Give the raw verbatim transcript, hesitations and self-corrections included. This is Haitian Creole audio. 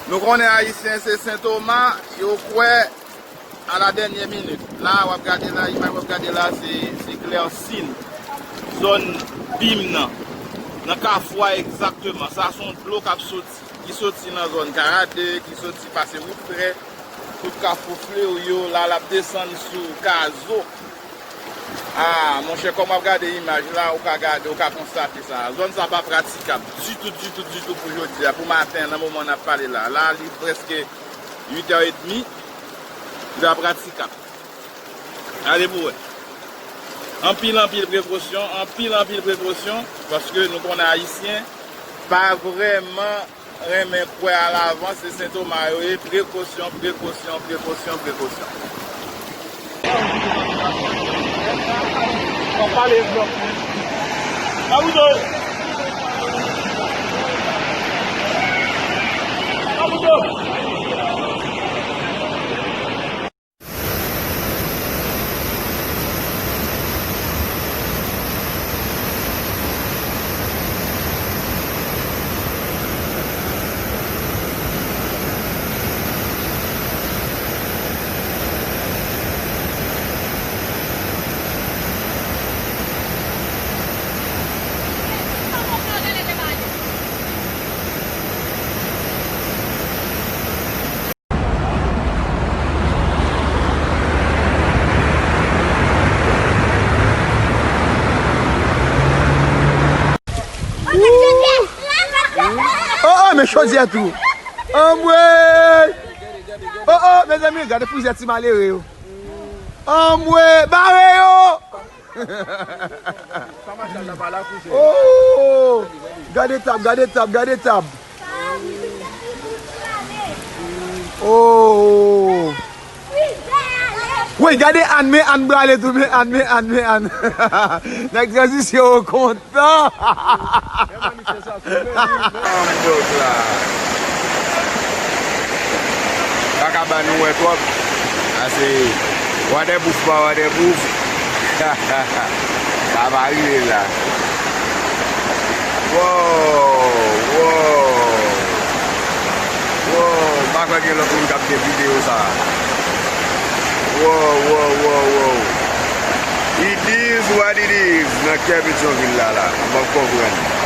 Nou konnen Ayisyen se Sen Toma, yo kwè a la dènyè minit. La, w ap gade la, imaj w ap gade la, se, se Klèsin, zòn Bim nan, nan Kafou a egzakteman. Sa se yon dlo k ap soti, ki soti nan zòn karant de, ki soti pase wout trè, tout Kafou Fleuri yo, la, l ap desann sou Kazo. Ah, monchè, kòm w ap gade imaj la, ou ka gade, ou ka konstate sa. Zòn sa pa pratikab ditou, ditou, ditou pou jodi a, pou maten, nan moman n ap pale la. La, li prèske uit è edmi, li pa pratikab. Gade pou wè. Anpil, anpil prekosyon, anpil, anpil prekosyon, paske nou konnen Ayisyen pa vrèman renmen kwè alavans, se Sen Toma yo ye, prekosyon, prekosyon, prekosyon, prekosyon. Oh, oh, men chodyè tou. Anmwey! Oh, oh, mezanmi, gade plizyè ti malere yo. Anmwey, bare yo! Oh! Gade tab, gade tab, gade tab. Oh! Woy, gade Ann, men Ann prale tou, men Ann, men Ann, men Ann. Nèg tranzisyon yo kontan. Dòk la. Pa ka ba nou wè twòp. Ase, wadèbouf pa wadèbouf. Sa pa rive la. Wow, wow. Wow, m pa kwè gen lòt moun k ap gen videyo sa. Wow, wow, wow, wow. It is what it is nan kè Petyonvil la la. M p ap konprann.